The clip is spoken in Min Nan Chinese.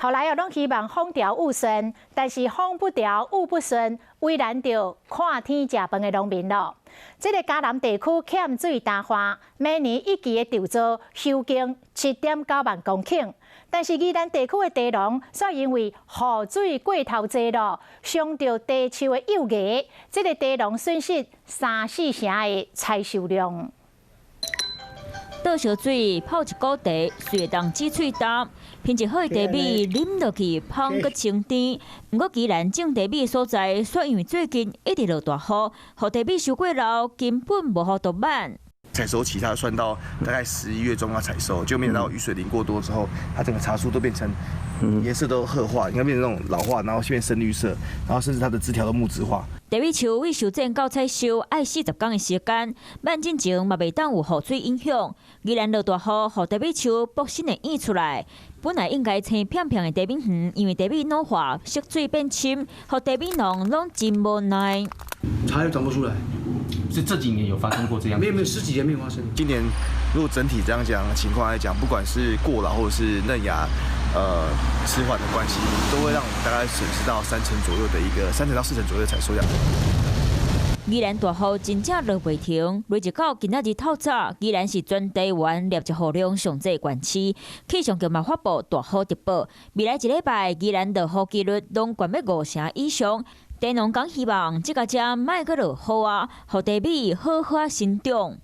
後來哦，攏希望風調雨順，但是風不調雨不順，為難著看天食飯的農民咯。這个嘉南地區欠水乾旱，每年一季的稻作收耕7.9萬公頃，但是宜蘭地區的茶農卻因為雨水過頭濟咯，傷著茶樹的幼芽，這个茶農損失三四成的採收量。倒燒水泡一股茶，水會當止喙焦。品質好的茶米啉落去芳閣清甜。毋過宜蘭種茶米所在，卻因為最近一直落大雨，予茶米收過老，根本無法度挽。採收期它算到大概11月中要採收，就沒想到雨水淋過多之後，它整個茶樹都變成顏色都褐化，應該變成那種老化，然後變深綠色，然後甚至它的枝條都木質化。茶米樹為修剪到採收，愛40工的時間，挽進前嘛袂當有雨水影響。宜蘭落大雨，予茶米樹爆新的葉出來。本來應該青片片的茶米園，因為茶米老化，色水變深，予茶米農攏真無奈。茶葉長不出來。是這幾年有發生過這樣？沒有沒有，十幾年沒有發生。今年如果整體這樣講情況來講，不管是過老或者是嫩芽，遲緩的關係，都會讓我們大概損失到三成左右的一個3成到4成左右的採收量。宜蘭大雨真正落袂停，累積到今仔日透早，宜蘭是全台灣錄入雨量上濟縣市，氣象局嘛發布大雨特報。未來一禮拜，宜蘭落雨幾率攏懸欲五成以上。茶農講希望這個才莫閣落雨啊，予茶米好好生長。